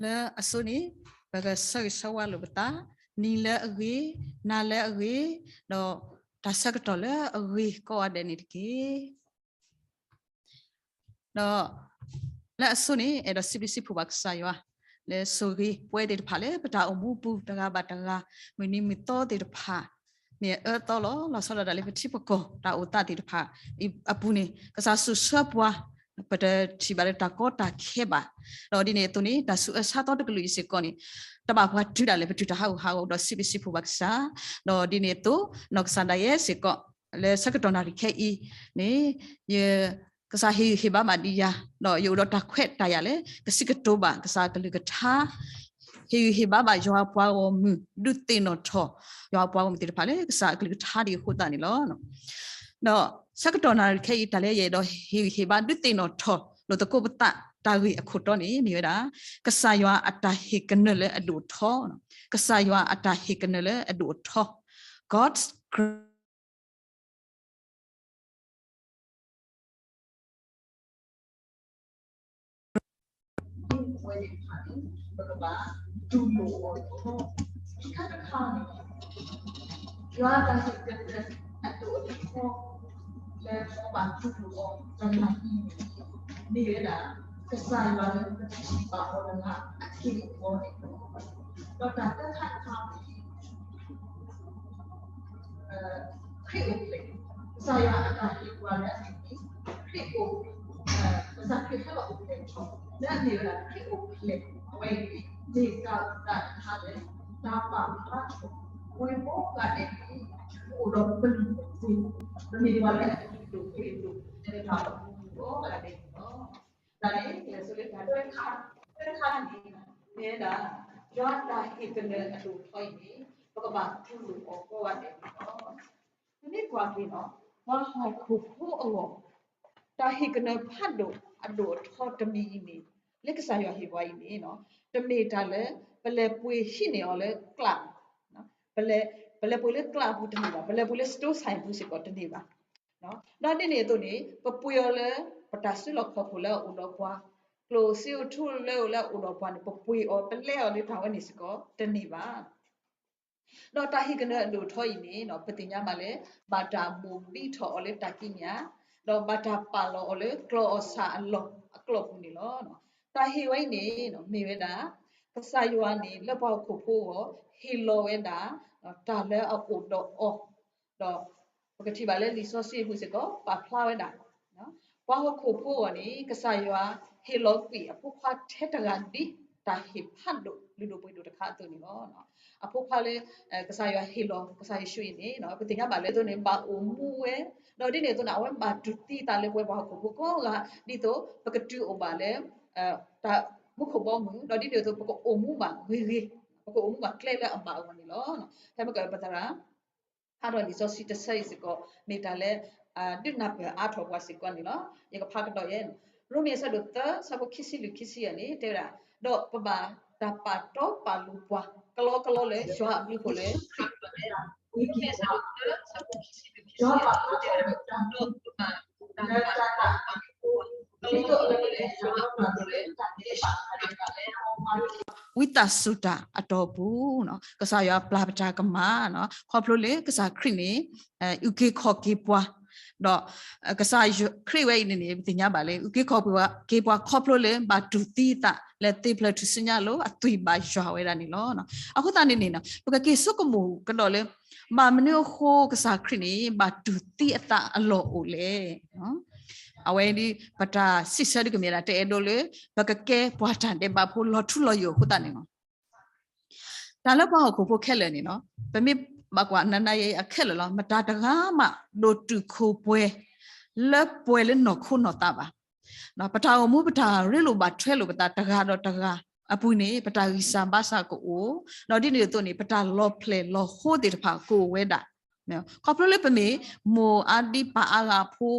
လၢအဆိန့ၣ် ပကဆၢဂ့ၤဆၢဝါလိာ်ပသး, နံၤလၢအဂ့ၤ, နၤလၢအဂ့ၤ, ဒီးတၢ်ဆၢကတီၢ်လၢအဂ့ၤကိးဂၤဒဲးန့ၣ်တက့ၢ်. ဒီးလၢအဆိန့ၣ် အဲၣ်ဒိးစံးဘျုးစံးဖှိၣ်ဘၣ်ကစၢ်ယွၤ လၢဆိၣ်ဂ့ၤပှဲၤသ့ၣ်တဖၣ်လၢပတၢ်အိၣ်မူပူၤတဂၤဘၣ်တဂၤ မုၢ်နံၤမုၢ်သီသ့ၣ်တဖၣ် မ့ၢ်အအၢအသီလီၤ. လီၤဆီဒၣ်တၢ်လၢပထံပကီၢ်တၢ်အိၣ်သးသ့ၣ်တဖၣ်အပူၤန့ၣ် ကစၢ်စိာ်ဆှၢပှၤ ပတထံၣ်ဘၣ်လၢတၢ်ကီတၢ်ခဲဘၣ်. ဒီးဒ်န့ၣ်အသိးန့ၣ် တၢ်ဆူးအၢဆါသီတကလုာ်အံၤစ့ၢ်ကီးန့ၣ် တဘၣ်ပှၤတုၤဒၣ်လဲာ် ပတုၤတၢ်ဟးဂူာ်ဟးဂီၤ ဒီးစံးဘျုးစံးဖှိၣ်ဘၣ်ကစၢ်. ဒီးဒ်န့ၣ်အသိး နီၢ်ကစၢ်ဒၣ်ယဲစ့ၢ်ကီး လၢဆၢကတီၢ်နၣ်ရံၣ်ခဲအံၤန့ၣ် ယ ကစၢ်ဟ့ၣ်ဂံၢ်ဟ့ၣ်ဘါဘၣ်ဒံးယၤ ဒီးယအိၣ်ဒီးတၢ်ခွဲးတၢ်ယာ်လၢ ကစံးကတိၤဘၣ်ကစၢ်အကလုၢ်ကထါ, ဟ့ၣ်ဂံၢ်ဟ့ၣ်ဘါဘၣ်ယွၤအပှၤဂီၢ်မုၢ် ဒုးသ့ၣ်နီၣ်ထီၣ် ယွၤအပှၤဂီၢ်မုၢ်သ့ၣ်တဖၣ်လၢကစၢ်အကလုၢ်ကထါဒ်အဃိသတးန့ၣ်လီၤ. ဒီးဆၢကတီၢ်နၣ်ရံၣ်ခဲအံၤ တၢ်လၢယအဲၣ်ဒိးဟ့ၣ်ဂံၢ်ဟ့ၣ်ဘါဒုးသ့ၣ်နီၣ်ထီၣ်လိာ်သကိးပသးတၢ်ဂ့ၢ်အခိၣ်တီန့ၣ် မ့ၢ်ဝဲဒၣ် ကစၢ်ယွၤအတၢ်ဟ့ၣ်ကနၢၤလၢအဒိၣ်အထီ, ကစၢ်ယွၤအတၢ်ဟ့ၣ်ကနၢၤလၢအဒိၣ်အထီ, God's grace ဝဲန့ၣ်တဖၣ်န့ၣ် ပကဘၣ်တူၢ်လိာ်အီၤလီၤ. တခါတခါန့ၣ် ယွၤအတၢ်ဟ့ၣ်ကနၢၤအဒိၣ်အထီ လၢပဘၣ်တူၢ်လိာ်အီၤတဂၤအံၤန့ၣ် မ့ၢ်ဝဲဒၣ် ကစၢ်ယွၤလၢပထံၣ်ဘၣ်အီၤတဂၤအထံအကီၢ်န့ၣ်လီၤ. ဒီးတၢ်သၢခါတခါန့ၣ် ခရံာ်အိၣ်ဖျဲၣ်, ကစၢ်ယွၤအတၢ်ဟ့ၣ်ပှၤလၢအမ့ၢ် ခရံာ်အိၣ်, ကစၢ်ခရံာ်ဟဲလီၤအိၣ်ဖျဲၣ်ထီၣ် လၢအမ့ၢ်ဝဲဒၣ်ခရံာ်အိၣ်ဖျဲၣ် အဝဲအံၤန့ၣ် မ့ၢ်တၢ်သၢခါလၢ တၢ်ပာ်ဖျါထီၣ် ပဝဲကိးဂၤဒဲးန့ၣ် ပအိၣ်ဒီးပလုၢ်ပပှ့ၤ, ပမ့ၢ်ပှၤလၢအလုၢ်ဒိၣ်ပှ့ၤဒိၣ် လၢတၢ်အိၣ်မူပူၤကိးဂၤဒဲးန့ၣ်လီၤ. တၢ်န့ၣ် လၢအဆိလၢတၢ်တၢခါတခါန့ၣ် မ့ၢ်ဝဲဒၣ် ယွၤအတၢ်ဟ့ၣ်ကနၢၤအဒိၣ်အထီအံၤန့ၣ် ပကဘၣ်တူၢ်လိာ်အီၤကိးဂၤဒဲးန့ၣ်လီၤ. ပမ့ၢ်ကွၢ်က့ၤန့ၣ် ပှၤဟီၣ်ခိၣ်ဖိအဂီၢ် တၢ်ဟ့ၣ်ကနၢၤဖးဒိၣ်အဒိၣ်အထီတမံၤအံၤန့ၣ် လၢကစၢ်ယွၤဟ့ၣ်ပှၤအံၤန့ၣ် တမ့ၢ်တၢ်လၢ ပလဲၤပှ့ၤဟံးန့ၢ်အီၤလၢကျး, ပလဲၤပှ့ၤလၢကျးပူၤတန့ၢ်ဘၣ်, ပလဲၤပှ့ၤလၢ store ဆိုင် ပူၤစ့ၢ်ကီးတန့ၢ်ဘၣ်. ဒီးဒ်န့ၣ်အသိးန့ၣ် ပပှ့ၤအီၤလၢ ပတၢ်စုလီၢ်ခီၣ်ခိၣ်လၢအအိၣ်ဒီးပှၤ, ကျိၣ်စ့အိၣ်ထူလၢအိၣ်လၢအအိၣ်ဒီးပှၤန့ၣ် ပပှ့ၤအီၤ ပလဲအီၤလၢတၢ်ဝဲန့ၣ်စ့ၢ်ကီးတန့ၢ်ဘၣ်. ဒီးတၢ်ဟ့ၣ်ကနၢၤအဒိၣ်အထီအံၤန့ၣ် ပသ့ၣ်ညါဘၣ်လၢ ဘၣ်တၢ်ဘိၣ်ဘံထီၣ်အီၤလၢတၢ်ကံးညာ်, ဒီးဘၣ်တၢ်ပာ်လီၤအီၤလၢကျီၢ်အီၣ်ဆၣ်အလီၢ်အကျိၤပူၤန့ၣ်လီၤ. တၢ်ဟ့ၣ်ဝဲအံၤန့ၣ် မ့ၢ်ဝဲဒၣ် ကစၢ်ယွၤန့ၣ် လၢပှၤဟီၣ်ခိၣ်ဖိအဂီၢ် ဟ့ၣ်လီၤဝဲဒၣ် တၢ်လၢအအိၣ်ဒီးအီၤ, ဒီးပကထံၣ်ဘၣ်လၢလံာ်စီဆှံအပူၤစ့ၢ်ကီး ပာ်ဖျါဝဲဒၣ် ပှၤဟီၣ်ခိၣ်ဖိအဂီၢ်န့ၣ် ကစၢ်ယွၤဟ့ၣ်လီၤကွံာ်အဖိခွါထဲတဂၤဒ် တၢ်ဟ့ၣ်ဖးဒိၣ်လုၢ်ဒိၣ်ပှ့ၤဒိၣ်တခါအသိးန့ၣ်လီၤ. အဖိခွါလၢ ကစၢ်ယွၤဟ့ၣ်လီၤကစၢ်ယ့ၣ်ၡူးအံၤန့ၣ် ပသ့ၣ်ညါဘၣ်လၢအသိးန့ၣ် ဘၣ်အိၣ်မူဝဲ, ဒီးဒ်န့ၣ်အသိးန့ၣ် အဝဲဘၣ်တူၢ်သံအသးလၢပှၤဟီၣ်ခိၣ်ဖိကိးဂၤ ဒ်သိးပကတုၤအိၣ်ဘၣ်လၢ တၢ်မူခိၣ်ဘီမုၢ်, ဒီးဒ်န့ၣ်အသိး ပကအိၣ်မူဘၣ်ဂ့ၤဂ့ၤ, ပကအိၣ်မူဘၣ်ကျဲလၢအဘၣ်အဂီၢ်န့ၣ်လီၤ. ဖဲမ့ၢ်ကပသရၣ် ဖးဒီးလံာ်စီဆှံတဆၢအံၤစ့ၢ်ကီး မ့ၢ်တၢ်လၢ ဒုးနၢ်ပၢၢ်အါထီၣ်ပှၤစ့ၢ်ကီးန့ၣ်လီၤ. ယကဖးကဒီးယဲ, ရိမ့ၤအဆၢဒိၣ်သၢ ဆၢဖိခံဆံလွံၢ်ခံဆံယဲၢ်န့ၣ် တဲဝဲဒၣ်, ဒီးပဘၣ်တၢ်ပာ်တီပာ်လိၤပှၤ ကလီကလီလၢယွၤအဘျုးအဖှိၣ်လၢ ဝံသးစူၤတၢ်အတီၢ်ပူၤ, ကစၢ်ယွၤပျၢ်ပတၢ်ကမၣ်, ခီဖျိလၢကစၢ်ခရံာ်န့ၣ် အုၣ်က့ၤခီၣ်က့ၤပှၤ, ဒီး ကစၢ်ခရံာ်ဝဲအံၤန့ၣ်န့ၣ် ပသ့ၣ်ညါဘၣ်လၢ အုၣ်က့ၤခီၣ်က့ၤပှၤ ခီဖျိလၢဘၣ်တူၢ်သံအသး လၢသ့ၣ်ဖျၢၣ်ထူၣ်စုညါအလိၤ အသွံၣ်ဘၣ်ယွၤဝဲဒၣ်န့ၣ်လီၤ. အဃိသတးန့ၣ်န့ၣ် ပကက့ၤဆိကမိၣ်ကဒီးလၢ ဘၣ်မနုၤအဃိကစၢ်ခရံာ်န့ၣ် ဘၣ်တူၢ်သံအသးအလီၢ်အိၣ်လဲၣ်. အဝဲဒ်ပတၢ်စံးဆၢဒ်ကမ့ၢ်ဒၣ် တအဲၣ်ဒိးလၢ ပကကဲပှၤတၢ်ဒဲးဘးဖိလီၤထူလီၤယိာ်အဃိသတးန့ၣ်လီၤ. တၢ်လၢပှၤဟီၣ်ခိၣ်ဖိခဲလၢာ်န့ၣ်လီၤ, ပမ့ၢ်ဘၣ်ကွၢ်နၤနၤယဲယဲအခဲလၢာ်လီၤ, မတၤတဂၤမး ဒိၣ်တုာ်ခိၣ်ပှဲၤ လၢပှဲၤလၢနီၢ်ခိနီၢ်သးဘၣ်. ပတၢ်အိၣ်မူပတၢ်ရ့လိာ်ဘၣ်ထွဲလိာ်ပသးတဂၤဒီးတဂၤအပူၤန့ၣ် ပတၢ်ဂံၢ်စၢ်ဘါစၢ်ကအိၣ်, ဒီးဒ်န့ၣ်အသိးန့ၣ် ပတၢ်လီၤဖျဲၣ်လီၤဟိသ့ၣ်တဖၣ်ကအိၣ်ဝဲဒၣ် ခီဖျိလၢပမ့ၢ်မိၢ်အါဒံပၢ်အါဂၤအဖိ,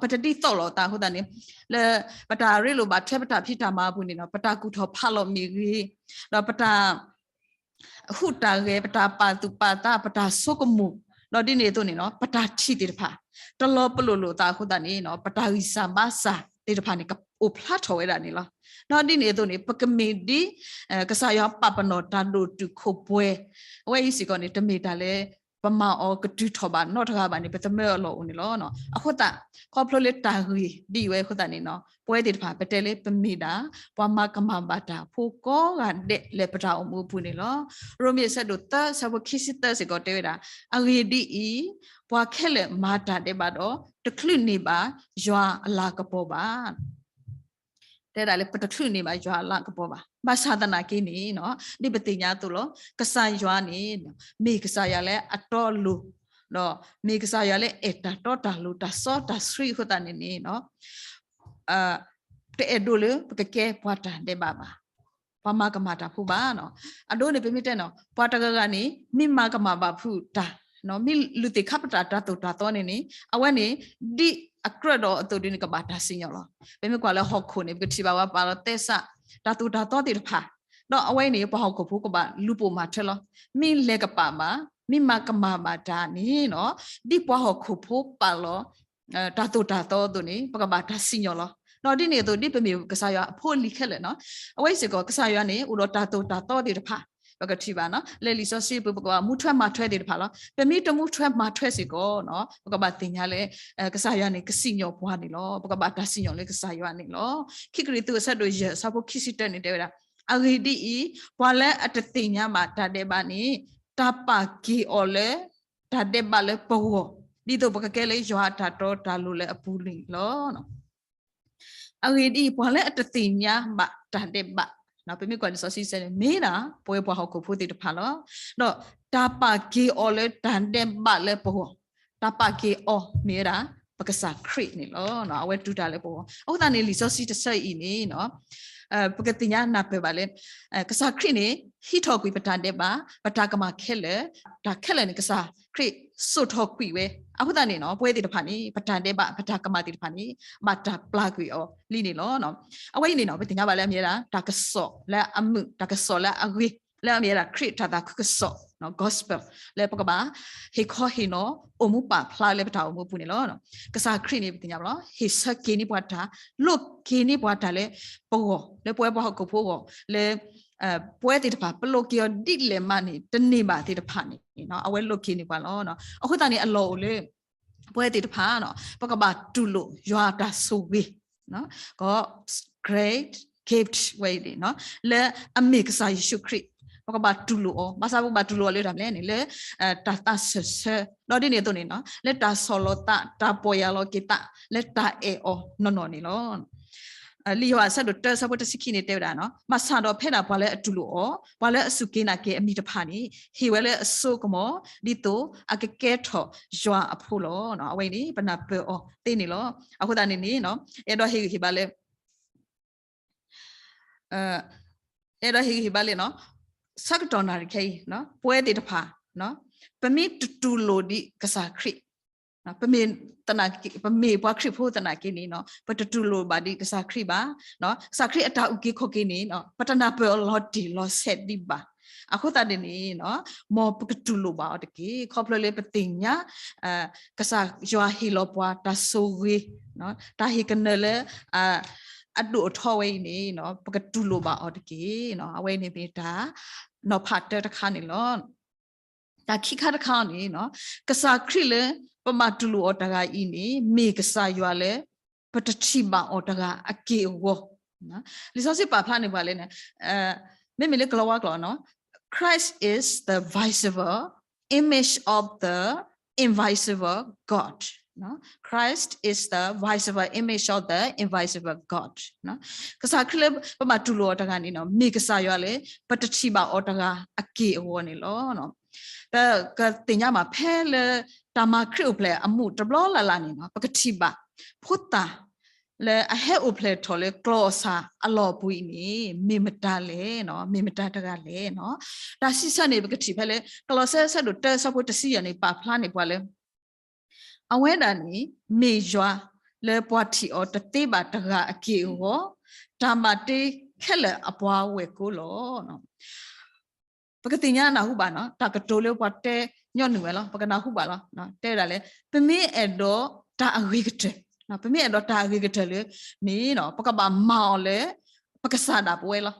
ပတဒ်သိးလိာ်သးအဃိသတးန့ၣ် လၢပတၢ်ရ့လိာ်ဘၣ်ထွဲပတၢ်ဖံးတၢ်မၤအပူၤန့ၣ်လီၤ, ပတၢ်ကူၣ်ထီၣ်ဖးလီၤမ့ၢ်ဂ့ၤ, ဒီးပတၢ် ဟူးတၢ်ဂဲၤ, ပတၢ်ပာ်သူၣ်ပာ်သး, ပတၢ်ဆိကမိၣ်, ဒီးဒ်န့ၣ်အသိးန့ၣ်လီၤ, ပတၢ်ထံၣ်သ့ၣ်တဖၣ် တလီၤပလိာ်လိာ်သးအဃိသတးန့ၣ်လီၤ, ပတၢ်ဂံၢ်စၢ်ဘါစၢ် သ့ၣ်တဖၣ်န့ၣ် ကအိၣ်ဖျါထီၣ်ဝဲဒၣ်န့ၣ်လီၤ. ဒီးဒ်န့ၣ်အသိးန့ၣ် ပကမ့ၢ်ဒ် ကစၢ်ယွၤပာ်ပနီၣ်တၢ်ဒိၣ်တုာ်ခိၣ်ပှဲၤ အဝဲအံၤစ့ၢ်ကီးန့ၣ် တမ့ၢ်တၢ်လၢ ပမၤအီၤကတုၤထီၣ်ဘၣ်နီတဂၤဘၣ်န့ၣ် ပသမၢအလီၢ်အိၣ်န့ၣ်လီၤ. အဃိသတး ခီဖျိလၢတၢ်ဂ့ၢ်ဒ်အံၤဝဲအဃိသတးန့ၣ် ပဝဲသ့ၣ်တဖၣ် ပတဲလၢပမ့ၢ်ဒၣ် ပှၤမၤကမၣ်ဘၣ်တၢ်ဖိကိးဂၤဒဲးလၢပတၢ်အိၣ်မူအပူၤန့ၣ်လီၤ. ရိမ့ၤအဆၢဒိၣ်သၢ အဆၢဖိခံဆံသၢစ့ၢ်ကီးတဲဝဲဒၣ်, အဂ့ၢ်ဒ်အံၤ, ပှၤခဲလၢာ်မၤတၢ်ဒဲးဘးဒီး တချုးန့ၢ်ဘၣ်ယွၤအလၤကပီၤဘၣ် တဲဒၣ်လၢပတချုးန့ၢ်ဘၣ်ယွၤအလၤကပီၤဘၣ်. ဘၣ်ဆၣ်သနာ်က့န့ၣ် ဒ်ပသ့ၣ်ညါအသိးလီၤ, ကစၢ်ယွၤန့ၣ် မ့ၢ်ကစၢ်ယွၤလၢအတီအလိၤ, ဒီးမ့ၢ်ကစၢ်ယွၤလၢအဲၣ်တၢ်တီတၢ်လိၤ တၢ်စီတၢ်ဆှံအဃိသတးန့ၣ်န့ၣ် တအဲၣ်ဒိးလၢပကကဲပှၤတၢ်ဒဲးဘးဘၣ်, ပှၤမၤကမၣ်တၢ်ဖိဘၣ်. အဒိန့ၣ် ပမ့ၢ်တဲနီၤ ပှၤတဂၤဂၤန့ၣ် မ့ၢ်မၤကမၣ်ဘၣ်ဖုးတၢ်, မ့ၢ်လုၢ်သ့ၣ်ခါပတာ်တၢ်သိၣ်တၢ်သီန့ၣ်န့ၣ် အဝဲန့ၣ် ဒ်အကြၢးဒီးအသိးဒ်န့ၣ် ကဘၣ်တၢ်စံၣ်ညီၣ်လီၤ. ပမ့ၢ်ကွၢ်လၢဟီၣ်ခိၣ်န့ၣ် ပကထံၣ်ဘၣ်ဝဲပာ်လီၤသဲစး တၢ်သိၣ်တၢ်သီသ့ၣ်တဖၣ်, ဒီးအဝဲအံၤန့ၣ် ပှၤဟီၣ်ခိၣ်ဖိကဘၣ်လူၤပိာ်မၤထွဲလီၤ. မ့ၢ်လဲၤကပာ်ဘၣ်, မ့ၢ်မၤကမၣ်ဘၣ်တၢ်န့ၣ်နီၤ ဒ်ပှၤဟီၣ်ခိၣ်ဖိပာ်လီၤ တၢ်သိၣ်တၢ်သီအသိးန့ၣ် ပကဘၣ်တၢ်စံၣ်ညီၣ်လီၤ. ဒီးဒ်န့ၣ်အသိး ဒ်ပမ့ၢ်ကစၢ်ယွၤအဖိအလံၤခဲလၢာ်နီၤ, အဝဲအံၤစ့ၢ်ကီး ကစၢ်ယွၤန့ၣ် အိၣ်ဒီးတၢ်သိၣ်တၢ်သီသ့ၣ်တဖၣ် ပကထံၣ်ဘၣ်နီၤ လၢလံာ်စီဆှံပူၤ ပကဘၣ်မူထွဲမၤထွဲသ့ၣ်တဖၣ်လီၤ. ပမ့ၢ်တမူထွဲမၤထွဲစ့ၢ်ကီးနီၤ ပကဘၣ်သ့ၣ်ညါလၢ ကစၢ်ယွၤန့ၣ် ကစံၣ်ညီၣ်ပှၤန့ၣ်လီၤ. ပကဘၣ်တၢ်စံၣ်ညီၣ်လၢကစၢ်ယွၤန့ၣ်လီၤ. ခံကရံၣ်သူးအဆၢဒိၣ်ယဲၢ် အဆၢဖိခံဆံတၢန့ၣ်တဲဝဲဒၣ်, အဂ့ၢ်ဒ်အံၤ, ပှၤလၢအတသ့ၣ်ညါဘၣ်တၢ်ဒဲးဘးန့ၣ် တၢ်ပာ်က့ၤအီၤလၢ တၢ်ဒဲးဘးလၢပဂီၢ်, ဒ်သိးပကကဲလၢယွၤအတၢ်တီတၢ်လိၤလၢအပူၤန့ၣ်လီၤ. အဂ့ၢ်ဒ်အံၤ, ပှၤလၢအတသ့ၣ်ညါဘၣ်တၢ်ဒဲးဘး, ပမ့ၢ်ကွၢ်လံာ်စီဆှံစဲန့ၣ် မ့ၢ်ဒၣ်ပဝဲပှၤဟီၣ်ခိၣ်ဖိသ့ၣ်တဖၣ်လီၤ. ဒီးတၢ်ပာ်က့ၤအီၤလၢတၢ်ဒဲးဘးလၢပဂီၢ်, တၢ်ပာ်က့ၤအီၤမ့ၢ်ဝဲဒၣ် ပကစၢ်ခရံာ်န့ၣ်လီၤ. အဝဲတူၢ်တၢ်လၢပဂီၢ်. အဃိသတးန့ၣ် လံာ်စီဆှံတဆၢအံၤန့ၣ် ပကသ့ၣ်ညါနၢ်ပၢၢ်ဘၣ်လၢ ကစၢ်ခရံာ်န့ၣ် ဟံးထီၣ်ကွံာ်ပတၢ်ဒဲးဘး, ပတၢ်ကမၣ်ခဲလၢာ်, တၢ်ခဲလၢာ်န့ၣ် ကစၢ်ခရံာ်စိာ်ထီၣ်ကွံာ်ဝဲ. အဃိသတးန့ၣ်နီၤ ပဝဲသ့ၣ်တဖၣ်န့ၣ် ပတၢ်ဒဲးဘး ပတၢ်ကမၣ်သ့ၣ်တဖၣ်န့ၣ် ဘၣ်တၢ်ပျၢ်ကွံာ်အီၤလံန့ၣ်လီၤ. အဝဲအံၤန့ၣ်နီၤ ပသ့ၣ်ညါဘၣ်လၢအမ့ၢ်ဝဲဒၣ် တၢ်ကစီၣ်လၢအမုာ်, တၢ်ကစီၣ်လၢအဂ့ၤ, လၢအမ့ၢ်ဝဲဒၣ်ခရံာ်တၢ်သးခုကစီၣ် gospel လၢပကဘၣ် ဟ့ၣ်ခီဟ့ၣ်နီၤ အိၣ်မူပာ်ဖျါလၢပတၢ်အိၣ်မူအပူၤန့ၣ်လီၤ. ကစၢ်ခရံာ်န့ၣ် ပသ့ၣ်ညါဘၣ်လီၤ ဟ့ၣ်ဆၢက့ၤန့ၢ်ပှၤတၢ်, လိးက့ၤန့ၢ်ပှၤတၢ်လၢပဂီၢ်, လၢပဝဲပှၤဟီၣ်ခိၣ်ဖိအဂီၢ်, လၢ ပဝဲသ့ၣ်တဖၣ် ပလိးက့ၤအီၤဒ်လဲၣ်မးန့ၣ် တန့ၢ်ဘၣ်သ့ၣ်တဖၣ်န့ၣ် အဝဲလိးက့ၤန့ၢ်ပှၤလီၤ. အဃိသတးန့ၣ် အလီၢ်အိၣ်လၢ ပဝဲသ့ၣ်တဖၣ် ပကဘၣ်တူၢ်လိာ်ယွၤအတၢ်ဆိၣ်ဂ့ၤ God's great gift ဝဲအံၤန့ၣ် လၢအမ့ၢ်ကစၢ်ယ့ၣ်ၡူးခရံာ်, ပကဘၣ်တူၢ်လိာ်အီၤ, ဘၣ်ဆၣ်ပကဘၣ်တူၢ်လိာ်အီၤလၢတၢ်မနုၤလဲၣ်န့ၣ် လၢ တၢ်သးစၢၢ်ဆၢ, ဒီးဒ်န့ၣ်အသိးန့ၣ် လၢတၢ်ဆီၣ်လီၤသး, တၢ်ပီၢ်ယၢ်လီၤက့ၤသး, လၢတၢ်အဲၣ်အီၤနီၢ်နီၢ်န့ၣ်လီၤ. လံာ်ယိၤဟၣ်အဆၢဒိၣ်တၢ အဆၢဖိတဆံခံန့ၣ်တဲဝဲဒၣ်, ဘၣ်ဆၣ်ဒီးဖဲဒၣ်ပှၤလၢအတူၢ်လိာ်အီၤ, ပှၤလၢအစူၢ်က့ၤနာ်က့ၤအမံၤတဖၣ်န့ၣ် ဟ့ၣ်ဝဲလၢအစိကမီၤ ဒ်သိးအကကဲထီၣ်ယွၤအဖိလီၤ. အဝဲအံၤန့ၣ် ပနၢ်ပၢၢ်အီၤသ့န့ၣ်လီၤ. အဃိသတးန့ၣ်န့ၣ် အဲၣ်ဒိးဟ့ၣ်ဂံၢ်ဟ့ၣ်ဘါလၢ အဲၣ်ဒိးဟ့ၣ်ဂံၢ်ဟ့ၣ်ဘါလၢ ဆၢကတီၢ်နၣ်ရံၣ်ခဲအံၤ ပဝဲသ့ၣ်တဖၣ် ပမ့ၢ်တတူၢ်လိာ်ဒံးကစၢ်ခရံာ်, ပမ့ၢ်ပှၤခရံာ်ဖိသနာ်က့န့ၣ် ပတတူၢ်လိာ်ဘၣ်ဒံးကစၢ်ခရံာ်ဘၣ်. ကစၢ်ခရံာ်အတၢ်အုၣ်က့ၤခီၣ်က့ၤန့ၣ် ပတနၢ်ပၢၢ်အီၤလီၤတံၢ်လီၤဆဲးဒံးဘၣ်. အဃိသတးန့ၣ်န့ၣ် မ်ပကတူၢ်လိာ်ဘၣ်အီၤတက့ၢ်. ခီဖျိလၢပသ့ၣ်ညါ ကစၢ်ယွၤဟ့ၣ်လီၤပှၤတၢ်ဆိၣ်ဂ့ၤ, တၢ်ဟ့ၣ်ကနၢၤလၢ အဒိၣ်အထီဝဲအံၤန့ၣ် ပကတူၢ်လိာ်ဘၣ်အီၤတက့ၢ်. အဝဲန့ၣ်မ့ၢ်တၢ်နီၤဖးတၢတခါန့ၣ်လီၤ. တၢ်ခံခါတခါန့ၣ် ကစၢ်ခရံာ်လၢပဘၣ်တူၢ်လိာ်အီၤတဂၤအံၤန့ၣ် မ့ၢ်ကစၢ်ယွၤလၢ ပတထံၣ်ဘၣ်အီၤတဂၤအက့ၢ်အဂီၤ. လံာ်စီဆှံပာ်ဖျါန့ၢ်ပှၤလၢ မ့မ့ၢ်လၢကလၤဝါကျိာ် Christ is the visible image of the invisible God. Christ is the visible image of the invisible God. ကစၢ်ခရံာ်လၢပဘၣ်တူၢ်လိာ်အီၤတဂၤန့ၣ် မ့ၢ်ကစၢ်ယွၤလၢ ပတထံၣ်ဘၣ်အီၤတဂၤအက့ၢ်အဂီၤန့ၣ်လီၤ. ပကသ့ၣ်ညါဘၣ်ဖဲလၢတၢ်မၤခရံာ်အိၣ်ဖျဲၣ်အမူးတဘျီလၢ်လၢ်န့ၣ် ပကထံၣ်ဘၣ် ဖိသၣ် လၢအဟဲအိၣ်ဖျဲၣ်ထီၣ်လၢကျီၢ်အစၢ်အလီၢ်အပူၤအံၤန့ၣ် မ့ၢ်မတၤလဲၣ်, မ့ၢ်မတၤတဂၤလဲၣ်. တၢ်စံးဆၢန့ၣ် ပကထံၣ်ဖဲလၢ ကလီးစဲအဆၢဒိၣ်တၢအဆၢဖိတဆံယဲၢ်န့ၣ် ပာ်ဖျါန့ၢ်ပှၤလၢ အဝဲဒၣ်န့ၣ် မ့ၢ်ယွၤလၢပှၤထံၣ်အီၤတသ့ဘၣ်တဂၤအက့ၢ်အဂီၤ, တၢ်မၤတ့ခဲလၢာ်အပှၤဝဲၢ်ကိာ်လီၤ. ပကသ့ၣ်ညါနၢ်ဟူဘၣ် တၢ်ကတိၤလၢပှၤတဲညီနုၢ်ဝဲလီၤ. ပကနၢ်ဟူဘၣ်လီၤ. တဲဝဲဒၣ်လၢ ပမ့ၢ်အဲၣ်ဒိးတၢ်အဂ့ၤကတၢၢ် ပမ့ၢ်အဲၣ်ဒိးတၢ်အဂ့ၤကတၢၢ်လၢန့ၣ် ပကဘၣ်မၤအီၤလၢ ပကစၢ်ဒၣ်ပဝဲလီၤ.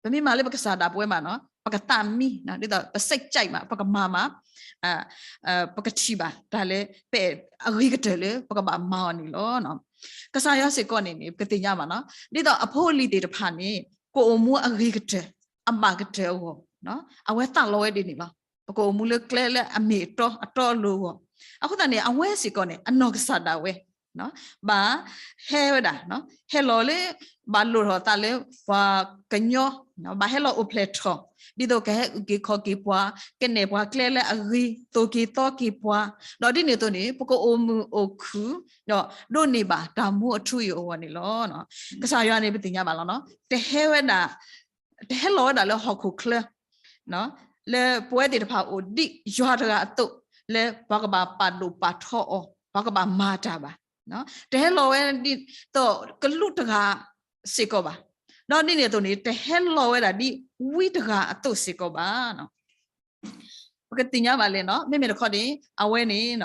ပမ့ၢ်မၤလၢပကစၢ်ဒၣ်ပဝဲမးနီၤ ပကသးမံ ဒ်သိးပစိတ်ကြိုက်မး ပကမၤမး ပကထံၣ်ဘၣ်တၢ်လၢ ပအဲၣ်အဂ့ၤကတၢၢ်လၢ ပကဘၣ်မၤအီၤန့ၣ်လီၤ. ကစၢ်ယွၤစ့ၢ်ကီးန့ၣ်န့ၣ် ပကသ့ၣ်ညါဘၣ်နီၤ ဒ်သိးအဖိအလံၤသ့ၣ်တဖၣ်န့ၣ် ကအိၣ်မူအဂ့ၤကတၢၢ် အဘၣ်ကတၢၢ်အဂီၢ် အဝဲသးလီဝဲဒ်န့ၣ်လီၤ. ပကအိၣ်မူလၢကျဲလၢအမ့ၢ်အတီ အတီအလိၤအဂီၢ် အဃိသတးန့ၣ် အဝဲစ့ၢ်ကီးန့ၣ် အနီၢ်ကစၢ်ဒၣ်ဝဲ ဘၣ်ဟဲဝဲဒၣ် ဟဲလီၤလၢ ဘၣ်လိၣ်ထီၣ်အသးလၢပှၤကညီ ဘၣ်ဟဲလီၤအိၣ်ဖျဲၣ်ထီၣ် ဒ်သိးကဟဲအုၣ်က့ၤခီၣ်က့ၤပှၤ ကနဲၣ်ပှၤကျဲလၢအဂ့ၤ သိၣ်က့ၤသီက့ၤပှၤ ဒီးဒ်န့ၣ်အသိးန့ၣ် ပကအိၣ်မုာ်အိၣ်ခုၣ် ဒီးဒိးန့ၢ်ဘၣ်တၢ်မူအထူအယိာ်အဂီၢ်န့ၣ်လီၤ. ကစၢ်ယွၤန့ၣ် ပသ့ၣ်ညါဘၣ်လီၤနီၤ တဟဲဝဲဒၣ် တဟဲလီၤဝဲဒၣ်လၢဟီၣ်ခိၣ်ချၢ လၢပဝဲသ့ၣ်တဖၣ်အိၣ်ဒ်ယွၤတဂၤအသိး လၢပှၤကဘၣ်ပာ်ဒိၣ်ပာ်ထီအီၤ ပှၤကဘၣ်မၤတၢ်ဘၣ်. တဟဲလီၤဝဲဒ်သိးကလူးတဂၤစ့ၢ်ကီးဘၣ်. ဒီးဒ်န့ၣ်အသိးန့ၣ် တဟဲလီၤဝဲဒၣ်ဒ်ဝံတဂၤအသိးစ့ၢ်ကီးဘၣ်. ပကသ့ၣ်ညါဘၣ်လၢနီၤ မ့မ့ၢ်တခီန့ၣ် အဝဲန့ၣ်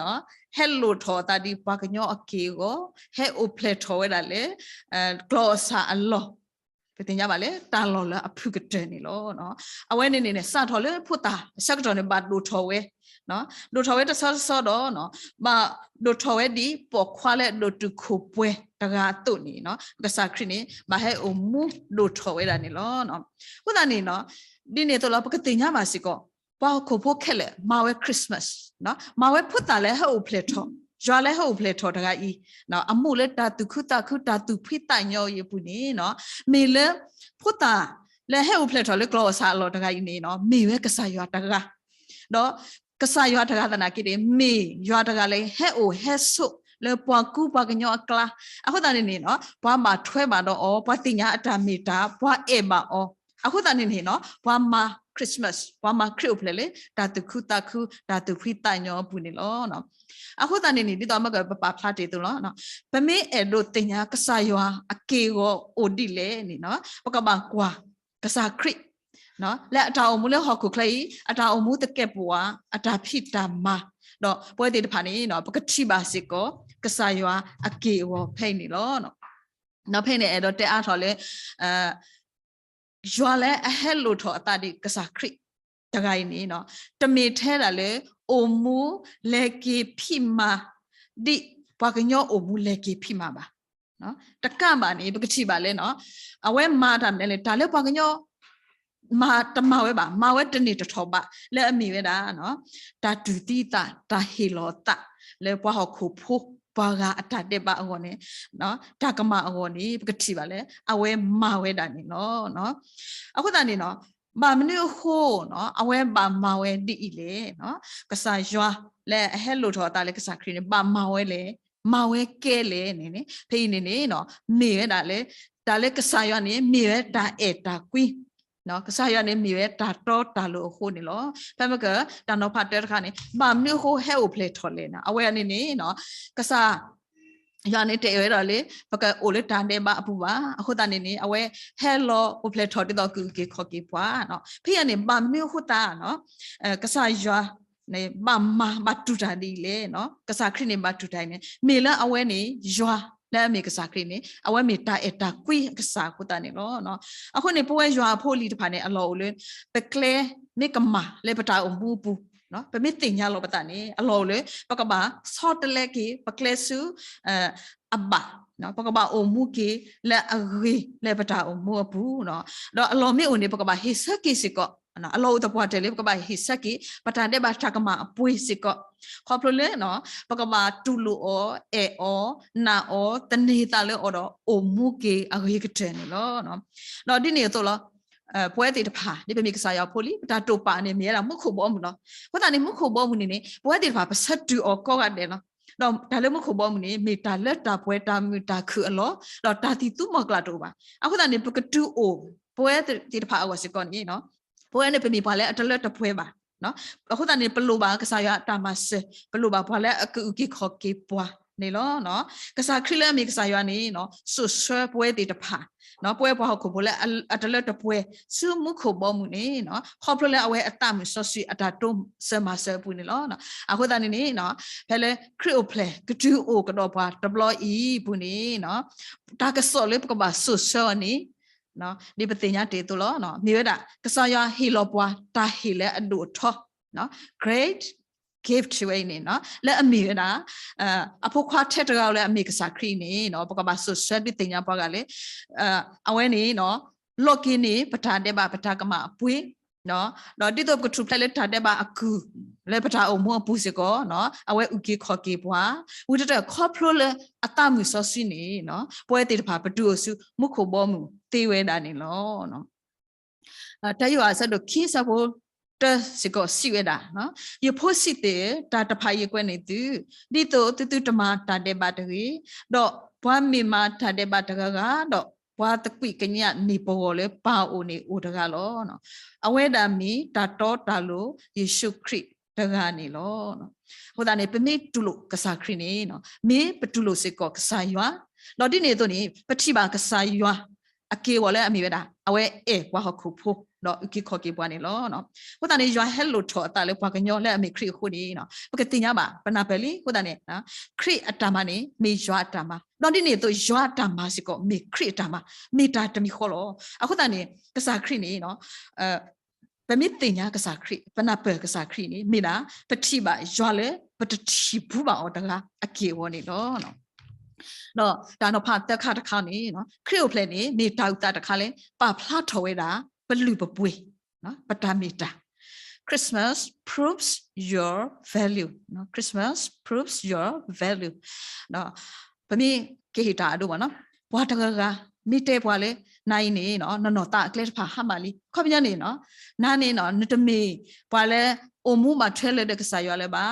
ဟဲလိၣ်ထီၣ်အသးဒ်ပှၤကညီအက့ၢ်အဂီၢ် ဟဲအိၣ်ဖျဲၣ်ထီၣ်ဝဲဒၣ်လၢ ကျီၢ်အီၣ်ဆၣ်အလီၢ် ပသ့ၣ်ညါဘၣ်လၢတၢ်လီၢ်လၢအဖုၣ်ကတၢၢ်န့ၣ်လီၤ. အဝဲန့ၣ်န့ၣ် စးထီၣ်လၢဖိသၣ်အဆၢကတီၢ်န့ၣ် ဘၣ်ဒိၣ်ထီၣ်ဝဲ ဒိၣ်ထီၣ်ဝဲတဆီတဆီဒီး ဘၣ်ဒိၣ်ထီၣ်ဝဲဒ်ပိာ်ခွါလၢအဒိၣ်တုာ်ခိၣ်ပှဲၤတဂၤအသိးန့ၣ် ကစၢ်ခရံာ်န့ၣ် ဘၣ်ဟဲအိၣ်မူဒိၣ်ထီၣ်ဝဲဒၣ်န့ၣ်လီၤ. အဃိသတးန့ၣ် ဒ်န့ၣ်အသိးလီၤ ပကသ့ၣ်ညါဘၣ်စ့ၢ်ကီး ပှၤဟီၣ်ခိၣ်ဖိခဲလၢာ် မၤဝဲ Christmas မၤဝဲဖိသၣ်လၢဟဲအိၣ်ဖျဲၣ်ထီၣ် ယွၤလၢဟဲအိၣ်ဖျဲၣ်ထီၣ်တဂၤအံၤ အမူးလၢတၢ်သူၣ်ခုသးခု တၢ်သူၣ်ဖှံသးညီအံၤအပူၤန့ၣ် မ့ၢ်လၢ ဖိသၣ်လၢဟဲအိၣ်ဖျဲၣ်ထီၣ်လၢကျီၢ်အီၣ်ဆၣ်အလီၢ်တဂၤအံၤန့ၣ် မ့ၢ်ဝဲကစၢ်ယွၤတဂၤ ဒီးကစၢ်ယွၤတဂၤသနာ်က့န့ၣ် မ့ၢ်ယွၤတဂၤလၢဟဲအိၣ်ဟဲဆိးလၢပှၤကူပှၤကညီအကျါ အဃိသတးန့ၣ်န့ၣ် ပှၤဘၣ်ထွဲဘၣ်ဒီးအီၤ ပှၤသ့ၣ်ညါအတၢ်မ့ၢ်တၢ် ပှၤအဲၣ်ဘၣ်အီၤ အဃိသတးန့ၣ်န့ၣ် ပှၤမၤ Christmas ပှၤမၤခရံာ်အိၣ်ဖျဲၣ်လၢ တၢ်သူၣ်ခုသးခု တၢ်သူၣ်ဖှံသးညီအပူၤန့ၣ်လီၤ. အဃိသတးန့ၣ်န့ၣ် ဒ်သိးမ့ၢ်ကပပာ်ဖျါတ့ၢ်အသိးလီၤ ပမ့ၢ်အဲၣ်ဒိးသ့ၣ်ညါကစၢ်ယွၤအက့ၢ်အဂီၤအိၣ်ဒ်လဲၣ်န့ၣ် ပကဘၣ်ကွၢ် ကစၢ်ခရံာ် လၢအတၢ်အိၣ်မူလၢဟီၣ်ခိၣ်ချၢအံၤ အတၢ်အိၣ်မူသကဲးပဝး အတၢ်ဖံးတၢ်မၤ ဒီးပဝဲသ့ၣ်တဖၣ်န့ၣ် ပကထံၣ်ဘၣ်စ့ၢ်ကီး ကစၢ်ယွၤအက့ၢ်အဂီၤဖဲအံၤန့ၣ်လီၤ. ဒီးဖဲအံၤန့ၣ် အဲၣ်ဒိးတဲအါထီၣ်လၢ ယွၤလၢအဟဲလိၣ်ထီၣ်အသးဒ်ကစၢ်ခရံာ်တဂၤအံၤန့ၣ် တမ့ၢ်ထဲဒၣ်လၢ အိၣ်မူလဲၤက့ၤဖံးမၤ ဒ်ပှၤကညီအိၣ်မူလဲၤက့ၤဖံးမၤဘၣ်. တကးဘၣ်န့ၣ် ပကထံၣ်ဘၣ်လၢ အဝဲမၤတၢ်မနုၤလဲၣ် တၢ်လၢပှၤကညီ မၤတမၤဝဲဘၣ် မၤဝဲတန့ၢ်တထီၣ်ဘၣ် လၢအမ့ၢ်ဝဲဒၣ် တၢ်တူၢ်သံအသး တၢ်ဟ့ၣ်လီၤအသး လၢပှၤဟီၣ်ခိၣ်ဖိ ပှၤဂၤအတၢ်ဒဲးဘးအဂီၢ်န့ၣ် တၢ်ကမၣ်အဂီၢ်န့ၣ် ပကထံၣ်ဘၣ်လၢ အဝဲမၤဝဲဒၣ်န့ၣ်လီၤ. အဃိသတးန့ၣ် ဘၣ်မနုၤအဃိ အဝဲဘၣ်မၤဝဲဒ်အံၤလဲၣ်. ကစၢ်ယွၤလၢအဟဲလိၣ်ထီၣ်အသးလၢကစၢ်ခရံာ်န့ၣ် ဘၣ်မၤဝဲလဲၣ် မၤဝဲကဲလဲၣ်န့ၣ်န့ၣ် ဖဲအံၤန့ၣ်န့ၣ် မ့ၢ်ဝဲဒၣ်လၢ တၢ်လၢကစၢ်ယွၤန့ၣ် မ့ၢ်ဝဲတၢ်အဲၣ်တၢ်ကွံ ကစၢ်ယွၤန့ၣ်မ့ၢ်ဝဲတၢ်တီတၢ်လိၤအဃိန့ၣ်လီၤ. ဖဲမ့ၢ်က တၢ်နီၤဖးတၢတခါန့ၣ် ဘၣ်မနုၤအဃိဟဲအိၣ်ဖျဲၣ်ထီၣ်လဲၣ်န့ၣ် အဝဲန့ၣ်န့ၣ် ကစၢ် ယွၤန့ၣ်တအဲၣ်ဝဲဒၣ်လၢ ပကအိၣ်လၢတၢ်ဒဲးဘးအပူၤဘၣ်. အဃိသတးန့ၣ်န့ၣ် အဝဲဟဲလီၤအိၣ်ဖျဲၣ်ထီၣ်ဒ်သိးကအုၣ်က့ၤခီၣ်က့ၤပှၤ ဖဲအံၤန့ၣ် ဘၣ်မနုၤအဃိသတး ကစၢ်ယွၤန့ၣ် ဘၣ်မၤဘၣ်တူၢ်တၢ်ဒ်အံၤလဲၣ်. ကစၢ်ခရံာ်န့ၣ်ဘၣ်တူၢ်တၢ်အံၤန့ၣ် မ့ၢ်လၢအဝဲန့ၣ် ယွၤလၢအမ့ၢ်ကစၢ်ခရံာ်န့ၣ် အဝဲမ့ၢ်တၢ်အဲၣ်တၢ်ကွံအကစၢ်အဃိသတးန့ၣ်လီၤ. အဃိန့ၣ် ပဝဲယွၤအဖိအလံၤတဖၣ်န့ၣ် အလီၢ်အိၣ်လၢ ပကျဲမ့ၢ်ကမၣ်လၢပတၢ်အိၣ်မူအပူၤ ပမ့ၢ်သ့ၣ်ညါလီၤပသးန့ၣ် အလီၢ်အိၣ်လၢ ပကဘၣ်ဆီတလဲက့ၤ ပကျဲဆူ အဘၣ် ပကဘၣ်အိၣ်မူက့ၤလၢအဂ့ၤလၢပတၢ်အိၣ်မူအပူၤ ဒီးအလီၢ်မ့ၢ်အိၣ်န့ၣ် ပကဘၣ်ဟ့ၣ်ဆၢက့ၤစ့ၢ်ကီး အလီၢ်အိၣ်သပှၢ်တၢၢ်လၢပကဘၣ်ဟ့ၣ်ဆၢက့ၤ ပတၢ်ဒဲးဘးတၢ်ကမၣ်အပှ့ၤစ့ၢ်ကီး ခီဖျိလၢ ပကဘၣ်တူၢ်လိာ်အီၤ အဲၣ်အီၤ နာ်အီၤ သန့ၤသးလၢအီၤဒီး အိၣ်မူက့ၤအဂ့ၤကတၢၢ်န့ၣ်လီၤ. ဒီးဒ်န့ၣ်အသိးလီၤ ပဝဲသ့ၣ်တဖၣ် ဒ်ပမ့ၢ်ကစၢ်ယွၤအဖိလံ ပတၢ်တိာ်ပာ်န့ၣ် မ့ၢ်ဝဲဒၣ်မူခိၣ်ဘီမုၢ်လီၤ. အဃိသတးန့ၣ် မူခိၣ်ဘီမုၢ်န့ၣ်န့ၣ် ပဝဲသ့ၣ်တဖၣ် ပဆၢတုၤအီၤကိးဂၤဒဲးလီၤ. ဒီးတၢ်လၢမူခိၣ်ဘီမုၢ်န့ၣ် မ့ၢ်တၢ်လၢတၢ်ပှဲၤတၢ်မုာ်တၢ်ခုၣ်အလီၢ် ဒီးတၢ်သံၣ်သူမီၤကျၢ်တအိၣ်ဘၣ်. အဃိသတးန့ၣ် ပကတုၤအိၣ် ပဝဲသ့ၣ်တဖၣ်အဂီၢ်စ့ၢ်ကီးန့ၣ် ပဝဲန့ၣ်ပမ့ၢ်ပှၤလၢအတလၢတပှဲၤဘၣ်. အဃိသတးန့ၣ် ပလိၣ်ဘၣ်ကစၢ်ယွၤအတၢ်မၤစၢၤ ပလိၣ်ဘၣ်ပှၤလၢအကအုၣ်က့ၤခီၣ်က့ၤပှၤ န့ၣ်လီၤ. ကစၢ်ခရံာ်လၢအမ့ၢ်ကစၢ်ယွၤန့ၣ် စိာ်ဆှၢပဝဲသ့ၣ်တဖၣ်, ပဝဲပှၤဟီၣ်ခိၣ်ဖိလၢအတလၢတပှဲၤဆူမူခိၣ်ဘီမုၢ်န့ၣ် ခီဖျိလၢအဝဲအသးမုာ်စီဆှံအတၢ်တိစၢၤမၤစၢၤအပူၤန့ၣ်လီၤ. အဃိသတးန့ၣ်န့ၣ် ဖဲလၢခရံာ်အိၣ်ဖျဲၣ်ကတုၤအိၣ်ကဒီးပှၤတဘျီအံၤအပူၤန့ၣ် တၢ်ကစီၣ်လၢပကဘၣ်စိာ်ဆှၢအီၤန့ၣ် ဒ်ပသ့ၣ်ညါတ့ၢ်အသိးလီၤ. မ့ၢ်ဝဲဒၣ် ကစၢ်ယွၤဟ့ၣ်လီၤပှၤတၢ်ဟ့ၣ်လၢအဒိၣ်အထီ great gift ဝဲအံၤန့ၣ် လၢအမ့ၢ်ဝဲဒၣ် အဖိခွါထဲတဂၤလၢအမ့ၢ်ကစၢ်ခရံာ်အံၤန့ၣ် ပကဘၣ်စိာ်ဆှၢဒ်သ့ၣ်ညါပှၤဂၤလၢ အဝဲန့ၣ် လီၢ်က့ၤန့ၣ် ပတၢ်ဒဲးဘးပတၢ်ကမၣ်အပှ့ၤ ဒီးဒ်သိးပကထူၣ်ဖျဲးလၢတၢ်ဒဲးဘးအကုၢ် လၢပတၢ်အိၣ်မူအပူၤစ့ၢ်ကီး အဝဲအုၣ်က့ၤခီၣ်က့ၤပှၤ ဝံၤတတၢၢ်ခီဖျိလၢအသးမုာ်စီဆှံန့ၣ် ပဝဲသ့ၣ်တဖၣ်ပတုၤအိၣ်ဆူမူခိၣ်ဘီမုၢ်သ့ဝဲဒၣ်န့ၣ်လီၤ. တၢယိၤဟၣ်အဆၢဒိၣ်ခံဆၢဖိတၢစ့ၢ်ကီးစံးဝဲဒၣ်, ယဖိဆံးသ့ၣ်ဧၢ, တၢ်တဖၣ်အံၤယကွဲးန့ၢ်သု, ဒ်သိးသုသုတမၤတၢ်ဒဲးဘးတဂ့ၤ, ဒီးပှၤမ့ၢ်မၤတၢ်ဒဲးဘးတဂၤဂၤ, ဒီးပှၤသကွံာ်ကညးန့ၢ်ပဂီၢ်လၢပၢ်အအိၣ်န့ၣ်အိၣ်တဂၤလီၤ. အဝဲဒၣ်မ့ၢ်တၢ်တီတၢ်လိၤယ့ၣ်ၡူးခရံာ်တဂၤန့ၣ်လီၤ. အဃိသတးန့ၣ် ပမ့ၢ်တူၢ်လိာ်ကစၢ်ခရံာ်န့ၣ် မ့ၢ်ပတူၢ်လိာ်စ့ၢ်ကီးကစၢ်ယွၤ, ဒီးဒ်န့ၣ်အသိးန့ၣ် ပထံၣ်ဘၣ်ကစၢ်ယွၤအက့ၢ်အဂီၤလၢအမ့ၢ်ဝဲဒၣ် အဝဲအဲၣ်ပှၤဟီၣ်ခိၣ်ဖိ ဒီးအုၣ်က့ၤခီၣ်က့ၤပှၤန့ၣ်လီၤ. အဃိသတးန့ၣ် ယွၤဟဲလိၣ်ထီၣ်အသးလၢပှၤကညီလၢအမ့ၢ်ခရံာ်အဃိန့ၣ် ပကသ့ၣ်ညါဘၣ် ပနၢ်ပၢၢ်လံ. အဃိသတးန့ၣ် ခရံာ်အတၢ်မၤန့ၣ် မ့ၢ်ယွၤအတၢ်မၤ, ဒီးဒ်န့ၣ်အသိး ယွၤအတၢ်မၤစ့ၢ်ကီး မ့ၢ်ခရံာ်အတၢ်မၤ, မ့ၢ်တၢ်တမံၤဃီလီၤ. အဃိသတးန့ၣ် ကစၢ်ခရံာ်န့ၣ် ပမ့ၢ်သ့ၣ်ညါကစၢ်ခရံာ် ပနၢ်ပၢၢ်ကစၢ်ခရံာ်န့ၣ် မ့ၢ်ဒၣ် ပထံၣ်ဘၣ်ယွၤလၢပတထံၣ်ဘူးဘၣ်အီၤတဂၤအက့ၢ်အဂီၤန့ၣ်လီၤ. ဒီးတၢ်နီၤဖးသၢခါတခါန့ၣ် ခရံာ်အိၣ်ဖျဲၣ်န့ၣ် မ့ၢ်တၢ်အုၣ်သးတခါလၢ ပာ်ဖျါထီၣ်ဝဲဒၣ် ပလုၢ်ပပှ့ၤ ပတၢ်မ့ၢ်တၢ် Christmas proves your value. Christmas proves your value. ပမ့ၢ်ကဟ့ၣ်တၢ်အဒိမ့ၢ်နီၤ, ပှၤတဂၤဂၤ မ့ၢ်တဲပှၤလၢ နၤအံၤန့ၣ် နနီၢ်သးအကျဲတဖၣ်ဟါမၢ်လံ. အခီပညီန့ၣ် နၤန့ၣ် နတမ့ၢ်ပှၤလၢ အိၣ်မူဘၣ်ထွဲလၢာ်ဒီးကစၢ်ယွၤလၢၤဘၣ်,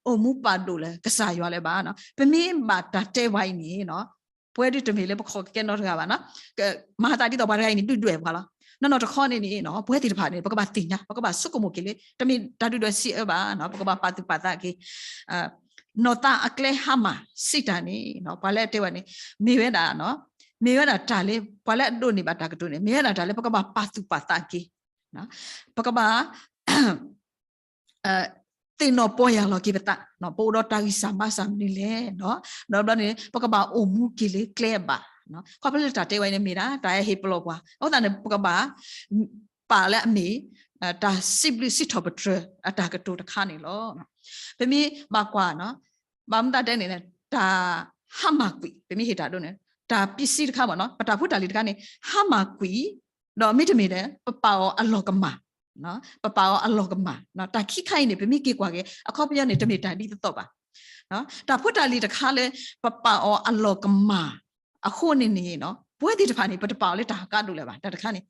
အိၣ်မူပာ်ဒိၣ်လၢကစၢ်ယွၤလၢၤဘၣ်. ပမ့ၢ်ဘၣ်တၢ်တဲပှၤအံၤန့ၣ် ပဝဲဒၣ်တမ့ၢ်လၢပခိးကဲနီတဂၤဘၣ်နီၤ, မၤသးဒ်သိးပှၤတဂၤအံၤန့ၣ် ဒုၣ်ဒွဲၣ်ပှၤလီၤ. နီၢ်နီၢ်တခီန့ၣ်န့ၣ် ပဝဲသ့ၣ်တဖၣ်န့ၣ် ပကဘၣ်သ့ၣ်ညါ ပကဘၣ်ဆိကမိၣ်က့ၤလၢ တမ့ၢ်တၢ်ဒုၣ်ဒွဲၣ်စံးအၢဘၣ်, ပကဘၣ်ပာ်သူၣ်ပာ်သးက့ၤ နီၢ်သးအကျဲဟါမၢ်စံးတၢ်န့ၣ် ပှၤလၢအတဲဝဲန့ၣ် မ့ၢ်ဝဲဒၣ် မ့ၢ်ဝဲဒၣ်တၢ်လၢ ပှၤလၢအဒိးန့ၢ်ဘၣ်တၢ်ကတိၤန့ၣ် မ့ၢ်ဝဲဒၣ်တၢ်လၢပကဘၣ်ပာ်သူၣ်ပာ်သးက့ၤ, ပကဘၣ် သ့ၣ်နီၣ်ပီၢ်ယၢ်လီၤက့ၤပသး, ပအိၣ်ဒီးတၢ်ဂံၢ်စၢ်ဘါစၢ်မနုၤလဲၣ်, ဒီးဘျီန့ၣ် ပကဘၣ်အိၣ်မူက့ၤလၢကျဲအဘၣ်. ခီဖျိလၢတၢ်တဲဝဲန့ၣ်မ့ၢ်ဒၣ် တၢ်ဟဲဟ့ၣ်ပလီၢ်ပှၤ, အဃိသတးန့ၣ် ပကဘၣ် ပာ်လၢအမ့ၢ် တၢ်စံးဘျုးစံးထီၣ်ပတြၢၤအတၢ်ကတိၤတခါန့ၣ်လီၤ. ပမ့ၢ်ဘၣ်ကွၢ် ဘၣ်မနုၤတၢ်တဲန့ၣ် တၢ်ဟါမၢ်ကွံာ် ပမ့ၢ်ဟ့ၣ်တၢ်ဒိန့ၣ် တၢ်ပစံးတခါမ့ၢ်နီၤ, ပတၢ်ဖိတၢ်လံၤတခါန့ၣ် ဟါမၢ်ကွံာ်, ဒီးမ့တမ့ၢ်ဒီး ပပာ်အီၤအလီၢ်ကမၢ်, ပပာ်အီၤအလီၢ်ကမၢ်, တၢ်ခံခါအံၤန့ၣ် ပမ့ၢ်က့ၤကွၢ်က့ၤ အခီပညီန့ၣ် တမ့ၢ်တၢ်ဒ်သိးသိးဘၣ်. တၢ်ဖိတၢ်လံၤတခါလၢ ပပာ်အီၤအလီၢ်ကမၢ် အဃိန့ၣ်န့ၣ် ပဝဲသ့ၣ်တဖၣ်န့ၣ် ပတပာ်အီၤလၢတၢ်ဟးကါဒိၣ်လၢၤဘၣ် တၢ်တခါန့ၣ်,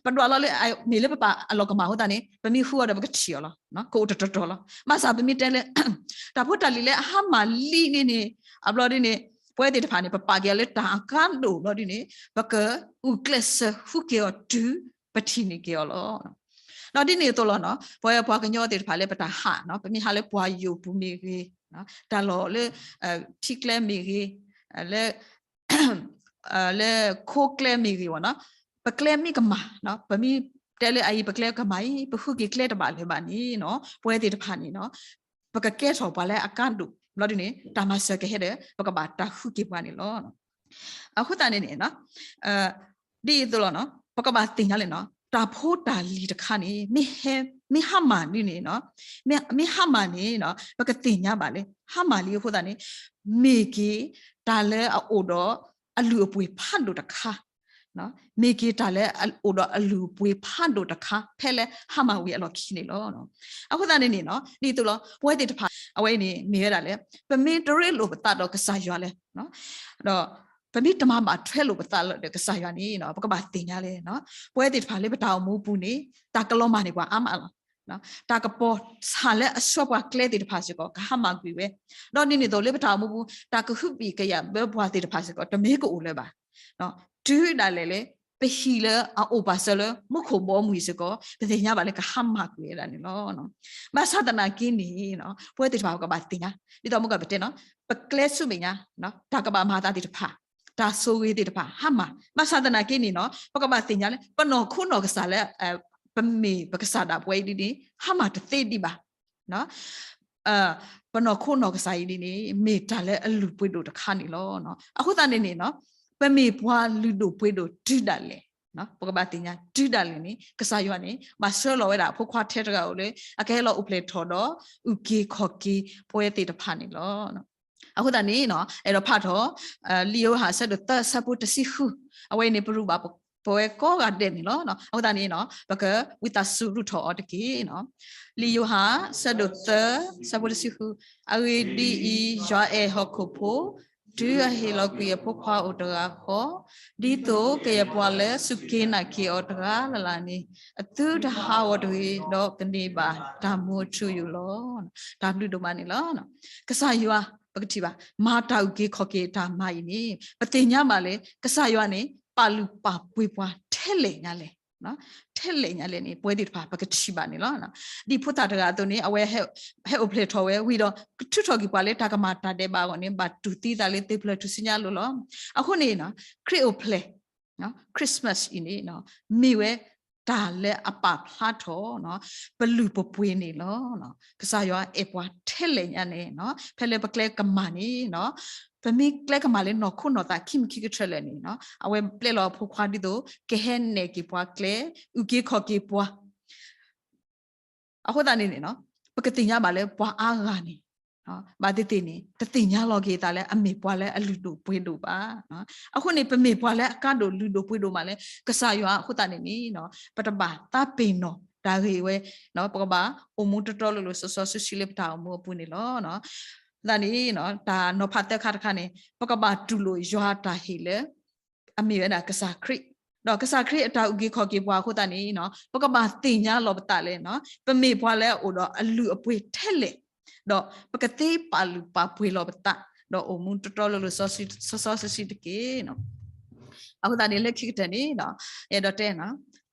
ပဒွးလီၤလၢ မ့ၢ်လၢပပာ်အလီၢ်ကမၢ်အဃိသတးန့ၣ် ပမ့ၢ်ဃုအီၤဒီးပကထံၣ်အီၤလီၤ, ကအိၣ်တတီၤတီၤလီၤ. ဘၣ်ဆၣ်ပမ့ၢ်တဲလၢ တၢ်ဖိတၢ်လံၤလၢအဟါမၢ်လံန့ၣ်န့ၣ် အဘျီဒ်န့ၣ် ပဝဲသ့ၣ်တဖၣ်န့ၣ် ပပာ်က့ၤအီၤလၢတၢ်အကါဒိၣ်ဘျီဒ်န့ၣ် ပကအုၣ်ကျဲးစၢးဃုက့ၤအီၤတုၤပထံၣ်န့ၢ်က့ၤအီၤလီၤ. ဒီးဒ်န့ၣ်အသိးလီၤနီၤ ပဝဲပှၤကညီသ့ၣ်တဖၣ်လၢပတၢ်ဟးနီၤ ပမ့ၢ်ဟးလၢပှၤယိာ်ပူၤမ့ၢ်ဂ့ၤ, တၢ်လီၢ်လၢ ထံကျဲမ့ၢ်ဂ့ၤ, လၢ လၢခိကျဲမ့ၢ်ဂ့ၤဝဲနီၤ, ပကျဲမ့ၢ်ကမၣ်, ပမ့ၢ်တဲလၢအအံၤ ပကျဲကမၣ်အံၤ ပဃုက့ၤကျဲတဘၣ်လၢၤဘၣ်န့ၣ်နီၤ ပဝဲသ့ၣ်တဖၣ်န့ၣ်နီၤ ပကကဲထီၣ်ပှၤလၢအကါဒိၣ်ဘျီဒ်န့ၣ် တၢ်မၤစၢၤကဟဲဒီး ပကဘၣ်တၢ်ဃုက့ၤပှၤန့ၣ်လီၤ. အဃိသတးန့ၣ်န့ၣ် ဒ်အံၤအသိးလီၤနီၤ ပကဘၣ်သ့ၣ်ညါလၢနီၤ တၢ်ဖိတၢ်လံၤတခါန့ၣ် မ့ၢ်ဟါမၢ်ဒ်န့ၣ်နီၤ မ့ၢ်ဟါမၢ်န့ၣ်နီၤ ပကသ့ၣ်ညါဘၣ်လၢ ဟါမၢ်လံအဃိသတးန့ၣ် မ့ၢ်က့ၤတၢ်လၢအအိၣ်ဒီးအလုၢ်အပှ့ၤဖးဒိၣ်တခါ မ့ၢ်က့ၤတၢ်လၢအအိၣ်ဒီးအလုၢ်အပှ့ၤဖးဒိၣ်တခါ ဖဲလၢဟါမၢ်ဝံၤအလီၢ်ခံန့ၣ်လီၤ. အဃိသတးန့ၣ်န့ၣ်နီၤ ဒ်အံၤအသိးလီၤ ပဝဲသ့ၣ်တဖၣ် အဝဲအံၤန့ၣ် မ့ၢ်ဝဲဒၣ်လၢ ပမ့ၢ်တရ့လိာ်ပသးဒီးကစၢ်ယွၤလဲၣ် ဒီး ပမ့ၢ်တမၤဘၣ်ထွဲလိာ်ပသးလၢဒီးကစၢ်ယွၤန့ၣ် ပကဘၣ်သ့ၣ်ညါလဲၣ်. ပဝဲသ့ၣ်တဖၣ်လၢပတၢ်အိၣ်မူပူၤန့ၣ် တၢ်ကလီၤမၢ်န့ၢ်ပှၤအါမးလီၤ. တၢ်ကပီၤဆၣ်လၢအဆှၢပှၤကျဲသ့ၣ်တဖၣ်စ့ၢ်ကီး ကဟါမၢ်ကွံာ်ဝဲ, ဒီးဒ်န့ၣ်အသိးလၢပတၢ်အိၣ်မူပူၤ တၢ်ကဟုဘံၣ်ကယာ်ဘၢပှၤသ့ၣ်တဖၣ်စ့ၢ်ကီး တမ့ၢ်ကအိၣ်လၢၤဘၣ်. တုၤဒၣ်လဲာ်လၢ ပဟံၣ်လၢအအိၣ်ပာ်စၢၤလၢမူခိၣ်ဘီမုၢ်အံၤစ့ၢ်ကီး ပသ့ၣ်ညါဘၣ်လၢကဟါမၢ်ကွံာ်ဝဲဒၣ်န့ၣ်လီၤ. ဘၣ်ဆၣ်သနာ်က့န့ၣ် ပဝဲသ့ၣ်တဖၣ်ပကဘၣ်သ့ၣ်ညါ ဒ်သိးမုၢ်ကပတဲနီၤ ပကျဲဆူမဲာ်ညါ တၢ်ကဘၣ်မၤအသးသ့ၣ်တဖၣ် တၢ်ဆိၣ်ဂ့ၤသ့ၣ်တဖၣ် ဟါမၢ် ဘၣ်ဆၣ်သနာ်က့န့ၣ်နီၤ ပကဘၣ်သ့ၣ်ညါလၢ ပနီၢ်ခိနီၢ်ကစၢ်လၢ ပမ့ၢ်ပကစၢ်ဒၣ်ပဝဲအံၤဒ်န့ၣ် ဟါမၢ်တသ့ဒံးဘၣ်. ပနီၢ်ခိနီၢ်ကစၢ်အံၤဒ်န့ၣ် မ့ၢ်တၢ်လၢအလုၢ်ပှ့ၤဒိၣ်တခါန့ၣ်လီၤ. အဃိသတးန့ၣ်န့ၣ်နီၤ ပမ့ၢ်ပှၤလုၢ်ဒိၣ်ပှ့ၤဒိၣ်တုၤဒၣ်လဲာ် ပကဘၣ်သ့ၣ်ညါတုၤဒၣ်လဲာ်န့ၣ် ကစၢ်ယွၤန့ၣ် ဘၣ်ဆှၢလီၤဝဲဒၣ်အဖိခွါထဲတဂၤဧိၤလၢ အကဟဲလီၤအိၣ်ဖျဲၣ်ထီၣ်ဒီး အုၣ်က့ၤခီၣ်က့ၤပဝဲသ့ၣ်တဖၣ်န့ၣ်လီၤ. အဃိသတးန့ၣ်နီၤ အဲၣ်ဒိးဖးထီၣ် လံာ်ယိၤဟၣ်အဆၢဒိၣ်သၢအဆၢဖိတဆံဃု အဝဲန့ၣ် ပရူးဘၣ်ပဝဲကိးဂၤဒဲးန့ၣ်လီၤ. အဃိသတးန့ၣ်နီၤ ပကဝံသးစူၤရူးထီၣ်အီၤတက့ၢ်. လံာ်ယိၤဟၣ် ဆၢဒိၣ်သၢ ဆၢဖိတဆံဃု အဂ့ၢ်ဒ်အံၤ, ယွၤအဲၣ်ဟီၣ်ခိၣ်ဖိ, တုၤအဟ့ၣ်လီၤကွံာ်အဖိခွါအိၣ်တဂၤဃီ, ဒ်သိးကယဲၢ်ပှၤလၢစူၢ်က့ၤနာ်က့ၤအီၤတဂၤလၢ်လၢ်န့ၣ် အသုတဟးဂီၤတဂ့ၤ, ဒီးကန့ၢ်ဘၣ်တၢ်မူအထူအယိာ်လီၤ. တၢ်ဘျုးဒိၣ်မးန့ၣ်လီၤ. ကစၢ်ယွၤ ပကထံၣ်ဘၣ် မၤတၢ်အုၣ်က့ၤခီၣ်က့ၤတၢ်မၤအံၤန့ၣ် ပသ့ၣ်ညါဘၣ်လၢ ကစၢ်ယွၤန့ၣ် ပာ်လုၢ်ပာ်ပှ့ၤပှၤထဲလဲၣ်ညါလဲၣ် ထဲလဲၣ်ညါလဲၣ်န့ၣ် ပဝဲသ့ၣ်တဖၣ် ပကထံၣ်ဘၣ်န့ၣ်လီၤ. ဒ်ဖိသၣ်တဂၤအသိးန့ၣ် အဝဲဟဲအိၣ်ဖျဲၣ်ထီၣ်ဝဲဝံၤဒီး ကထုးထီၣ်က့ၤပှၤလၢတၢ်ကမၤတၢ်ဒဲးဘးအဂီၢ်န့ၣ် ဘၣ်တူၢ်သံသးလၢသ့ၣ်ဖျၢၣ်ထူၣ်စုညါအလိၤလီၤ. အဃိန့ၣ် ခရံာ်အိၣ်ဖျဲၣ် Christmas အံၤန့ၣ် မ့ၢ်ဝဲတၢ်လၢအပာ်ဖျါထီၣ် ပလုၢ်ပပှ့ၤန့ၣ်လီၤ. ကစၢ်ယွၤအဲၣ်ပှၤထဲလဲၣ်ညါန့ၣ် ဖဲလၢပကျဲကမၣ်န့ၣ် ပမ့ၢ်ကျဲကမၣ်လၢနီၢ်ခိနီၢ်သးခံမံၤခံကထၢၣ်လဲၣ်န့ၣ် အဝဲပျဲလီၤအဖိခွါဒ်သိး ကဟဲနဲၣ်က့ၤပှၤကျဲ အုၣ်က့ၤခီၣ်က့ၤပှၤ အဃိသတးန့ၣ်န့ၣ် ပကသ့ၣ်ညါဘၣ်လၢပှၤအါဂၤန့ၣ် ဘၣ်သ့ၣ်သ့ၣ်န့ၣ် တသ့ၣ်ညါလီၤက့ၤအသးလၢအမ့ၢ်ပှၤလၢအလုၢ်ဒိၣ်ပှ့ၤဒိၣ်ဘၣ်. အဃိန့ၣ် ပမ့ၢ်ပှၤလၢအကါဒိၣ်လုၢ်ဒိၣ်ပှ့ၤဒိၣ်မးလၢ ကစၢ်ယွၤအဃိသတးန့ၣ်န့ၣ် ပတဘၣ်သးပ့ၤနီၣ်တၢ်ဂ့ၢ်ဝဲ ပကဘၣ်အိၣ်မူတီတီလိၤလိၤစီစီဆှံဆှံလၢပတၢ်အိၣ်မူအပူၤန့ၣ်လီၤ. သတးန့ၣ် တၢ်နီၤဖးသၢခါတခါန့ၣ် ပကဘၣ်တူၢ်လိာ်ယွၤအတၢ်ဟ့ၣ်လၢ အမ့ၢ်ဝဲဒၣ်ကစၢ်ခရံာ် ဒီးကစၢ်ခရံာ်အတၢ်အုၣ်က့ၤခီၣ်က့ၤပှၤအဃိသတးန့ၣ် ပကဘၣ်သ့ၣ်ညါလီၤပသးလၢ ပမ့ၢ်ပှၤလၢအအိၣ်ဒီးအလုၢ်အပှ့ၤထဲလဲၣ်, ဒီးပကသ့ပာ်လုၢ်ပာ်ပှ့ၤလီၤပသး ဒီးအိၣ်မူတီတီလိၤလိၤစီစီဆှံဆှံတက့ၢ်. အဃိသတးန့ၣ် လၢခံကတၢၢ်န့ၣ် အဲၣ်ဒိးတဲ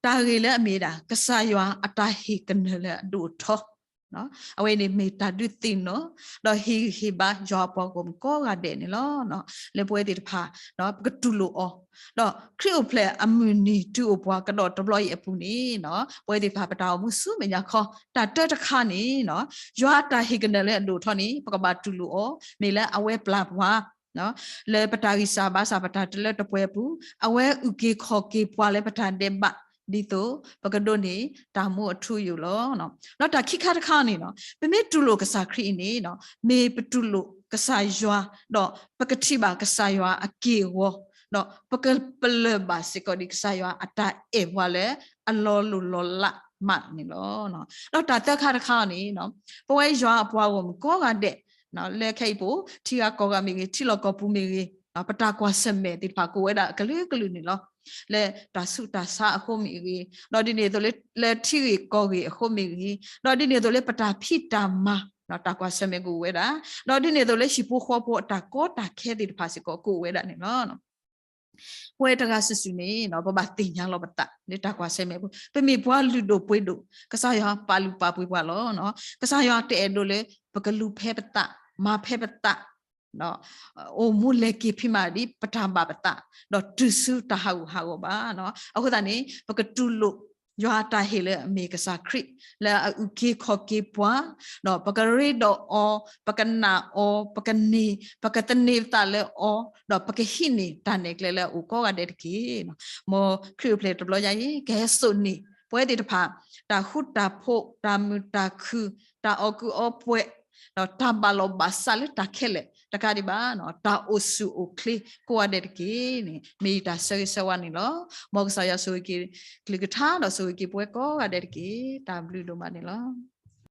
တၢ်ဂ့ၢ်လၢအမ့ၢ်ဝဲဒၣ် ကစၢ်ယွၤအတၢ်ဟ့ၣ်ကနၢၤလၢအဒိၣ်အထီ အဝဲန့ၣ်မ့ၢ်တၢ်ဒုးသ့ၣ်နီၣ် ဒီးဟ့ၣ်ဂံၢ်ဟ့ၣ်ဘါယွၤအပှၤဂီၢ်မုၢ်ကိးဂၤဒဲးန့ၣ်လီၤ. လၢပဝဲသ့ၣ်တဖၣ် ပကတူၢ်လိာ်အီၤ ဒီးခရံာ်အိၣ်ဖျဲၣ်အမုၢ်နံၤတုၤအိၣ်ပှၤကဒီးတဘျီအံၤအပူၤန့ၣ် ပဝဲသ့ၣ်တဖၣ်ပတၢ်အိၣ်မူဆူမဲာ်ညါခီ တၢ်တၢတခါန့ၣ် ယွၤအတၢ်ဟ့ၣ်ကနၢၤလၢအဒိၣ်အထီန့ၣ် ပကဘၣ်တူၢ်လိာ်အီၤ မ့ၢ်လၢအဝဲပျၢ်ပှၤ လၢပတၢ်ဂံၢ်စၢ်ဘါစၢ်ပတၢ်တလၢတပှဲၤအပူၤ အဝဲအုၣ်က့ၤခီၣ်က့ၤပှၤလၢပတၢ်ဒဲးဘး ဒ်သိးပကဒိးန့ၢ်တၢ်မူအထူအယိာ်လီၤ. ဒီးတၢ်ခံခါတခါန့ၣ် ပမ့ၢ်တူၢ်လိာ်ကစၢ်ခရံာ်အံၤန့ၣ် မ့ၢ်ပတူၢ်လိာ်ကစၢ်ယွၤ ဒီးပကထံၣ်ဘၣ်ကစၢ်ယွၤအက့ၢ်အဂီၤ ဒီးပကပလၢၢ်ဘၣ်စ့ၢ်ကီးဒံးကစၢ်ယွၤအတၢ်အဲၣ်ပှၤလၢအလီၤလိၢ်လီၤလးမးန့ၣ်လီၤ. ဒီးတၢ်သၢခါတခါန့ၣ် ပဝဲယွၤအပှၤဂီၢ်မုၢ်ကိးဂၤဒဲး လၢခဲအံၤပူၤ ထံဂၤကီၢ်ဂၤမ့ၢ်ဂ့ၤ ထံလီၢ်ကီၢ်ပူၤမ့ၢ်ဂ့ၤ ပတၢ်ကွၢ်ဆၢၣ်မဲာ်သ့ၣ်တဖၣ်ကအိၣ်ဝဲဒၣ်အကလုာ်ကလုာ်န့ၣ်လီၤ. လၢတၢ်ဆူးတၢ်ဆါအဃိမ့ၢ်ဂ့ၤ, ဒီးဒ်န့ၣ်အသိးလၢ လၢထံဂ့ၢ်ကီၢ်ဂ့ၢ်အဃိမ့ၢ်ဂ့ၤ, ဒီးဒ်န့ၣ်အသိးလၢပတၢ်ဖံးတၢ်မၤ တၢ်ကွၢ်ဆၢၣ်မဲာ်ကအိၣ်ဝဲဒၣ်, ဒီးဒ်န့ၣ်အသိးလၢဟံၣ်ဖိဃီဖိအတၢ်ကီတၢ်ခဲသ့ၣ်တဖၣ်စ့ၢ်ကီးကအိၣ်ဝဲဒၣ်န့ၣ်လီၤ. ပဝဲတဂၤစုာ်စုာ်န့ၣ် ပဘၣ်သ့ၣ်ညါလီၤပသးလၢတၢ်ကွၢ်ဆၢၣ်မဲာ်အပူၤ ပမ့ၢ်ပှၤလုၢ်ဒိၣ်ပှ့ၤဒိၣ် ကစၢ်ယွၤပာ်လုၢ်ပာ်ပှ့ၤပှၤလီၤ. ကစၢ်ယွၤတအဲၣ်ဒိးလၢ ပကလူၤဖဲပသး မၤဖဲပသး အိၣ်မူလဲၤက့ၤဖံးမၤဒ်ပတၢ်ဘၣ်ပသး ဒီးတုၤဆူတၢ်ဟးဂူာ်ဟးဂီၤဘၣ်. အဃိသတးန့ၣ် ပကတူၢ်လိာ် ယွၤအတၢ်ဟ့ၣ်လၢအမ့ၢ်ကစၢ်ခရံာ် လၢအအုၣ်က့ၤခီၣ်က့ၤပှၤ ဒီးပကရ့ဒီးအီၤ ပကနာ်အီၤ ပကန့ၢ် ပကသန့ၤပသးလၢအီၤ ဒီးပကဟံးန့ၢ်တၢ်နဲၣ်ကျဲလၢအအိၣ်ကိးဂၤဒဲးတက့ၢ်. မ်ခရံာ်အိၣ်ဖျဲၣ်တဘျီညါအံၤ ကဟဲစိာ်န့ၢ် ပဝဲသ့ၣ်တဖၣ် တၢ်ဃူတၢ်ဖိး တၢ်မုာ်တၢ်ခုၣ် တၢ်အီၣ်ကုးအီပှဲၤ ဒီးတၢ်ဘၣ်လီၤဘၣ်စးလၢတၢ်ခဲလၢာ်တကးဒံးဘၣ် တၢ်အိၣ်ဆူၣ်အိၣ်ချ့ကိးဂၤဒဲးတက့ၢ်န့ၣ် မ့ၢ်ယတၢ်ဆၢဂ့ၤဆၢဝါန့ၣ်လီၤ. မ်ကစၢ်ယွၤဆိၣ်ဂ့ၤက့ၤကလုၢ်ကထါ ဒီးဆိၣ်ဂ့ၤက့ၤပဝဲကိးဂၤဒဲးတက့ၢ်. တၢ်ဘျုးဒိၣ်မးန့ၣ်လီၤ.